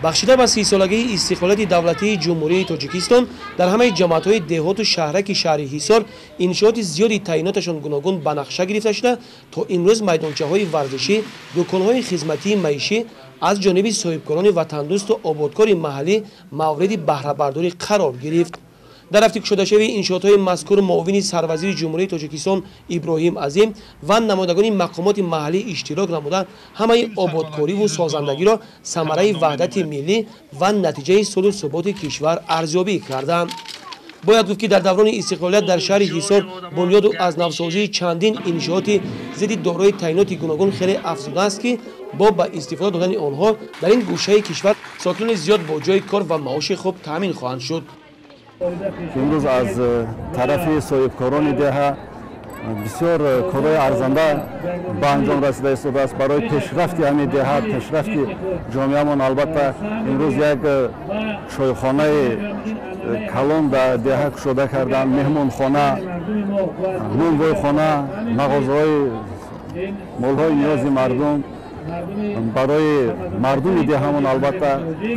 Бахшида ба 30-солагии истиқлолияти давлатии Ҷумҳурии Тоҷикистон дар ҳамаи ҷамоатҳои деҳоту шаҳраки шаҳри Ҳисор иншооти зиёди таъиноташон гуногун ба нақша гирифта шуда, то имрӯз майдончаҳои варзишӣ, дуконҳои хизматии маишӣ аз ҷониби соҳибкорони ватандӯсту ободкори маҳаллӣ мавриди баҳрабардорӣ қарор гирифт. Дар рафти кушодашавии иншоотҳои мазкур муовини сарвазири Ҷумҳурии Тоҷикистон Иброҳим Азим ва намояндагони мақомоти маҳаллӣ иштирок намуда, ҳамаи ободкориву созандагиро самараи ваҳдати миллӣ ва натиҷаи сулҳу суботи кишвар арзёбӣ карданд. Бояд гуфт, ки дар даврони истиқлолият дар шаҳри Ҳисор бунёду аз навсозии чандин иншооти зидди дорои таъиноти гуногун хеле афзудааст, ки бо ба истифода додани онҳо дар ин гӯшаи кишвар сокинони зиёд бо ҷои кор ва маоши хуб таъмин хоҳанд шуд. Имрӯз аз тарафи соҳибкорони деҳа бисёр корҳои арзанда ба анҷом расида истодааст барои пешрафти ҳамин деҳа, пешрафти ҷомеамон. Албатта, имрӯз як чойхонаи калон дар деҳа кушода карданд, меҳмонхона, нонвойхона, мағозаҳои молҳои ниёзи мардум барои мардуми деҳамон албатта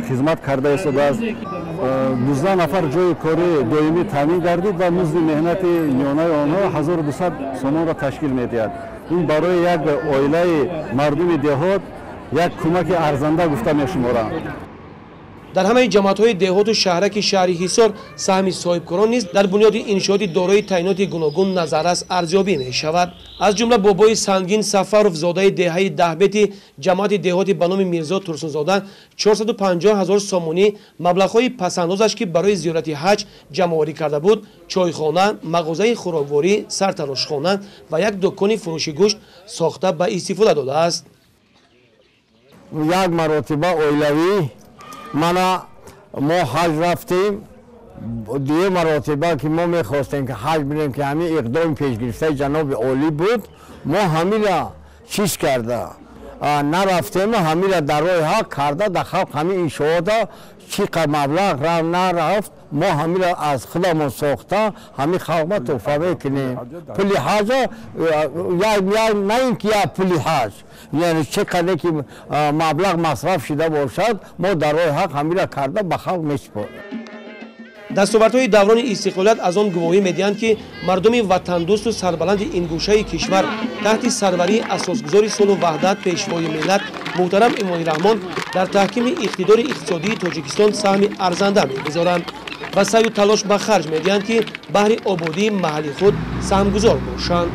хизмат карда истодааст. 19 нафар ҷои кори доимӣ таъмин гардид ва музди меҳнати миёнаи онҳо 1200 сомонро ташкил медиҳад. Ин барои як оилаи мардуми деҳот як кӯмаки арзанда гуфта мешуморам. Дар ҳамаи ҷамоатҳои деҳоту шаҳраки шаҳри Ҳисор саҳми соҳибкорон низ дар бунёди иншооти дорои таъиноти гуногун назаррас арзёбӣ мешавад. Аз ҷумла бобои Сангин Сафаров, зодаи деҳаи Даҳбети ҷамоати деҳоти ба номи Мирзо Турсунзода, 450 ҳазор сомонӣ маблағҳои пасандозаш, ки барои зиёрати ҳаҷ ҷамъоварӣ карда буд, чойхона, мағозаи хӯрокворӣ, сартарошхона ва як дукони фурӯши гӯшт сохта ба истифода додааст. Як маротиба оилавӣ мана мо ҳаҷ рафтем. Дуюм маротиба ки мо мехостем, ки ҳаҷ бирем, ки ҳамин иқдоми пешгирифтаи ҷаноби олӣ буд, мо ҳамира чиз карда нарафтему ҳамира дар роҳи ҳақ карда, дар халқ ҳамин иншоота чӣ қадр маблағ рафт нарафт, мо ҳамира аз худамон сохта, ҳамин халқма туҳфа мекунем. Пули ҳаҷа на ин ки як пули ҳаҷ, яъне чӣ қадре ки маблағ масраф шида бошад, мо дар роҳи ҳақ ҳамира карда ба халқ месупорем. Дастовардҳои даврони истиқлолият аз он гувоҳӣ медиҳанд, ки мардуми ватандӯсту сарбаланди ин гӯшаи кишвар таҳти сарварии асосгузори сулҳу ваҳдат, Пешвои миллат муҳтарам Эмомалӣ Раҳмон дар таҳкими иқтидори иқтисодии Тоҷикистон саҳми арзанда мегузоранд ва саъю талош ба харҷ медиҳанд, ки баҳри ободии маҳалли худ саҳмгузор бошанд.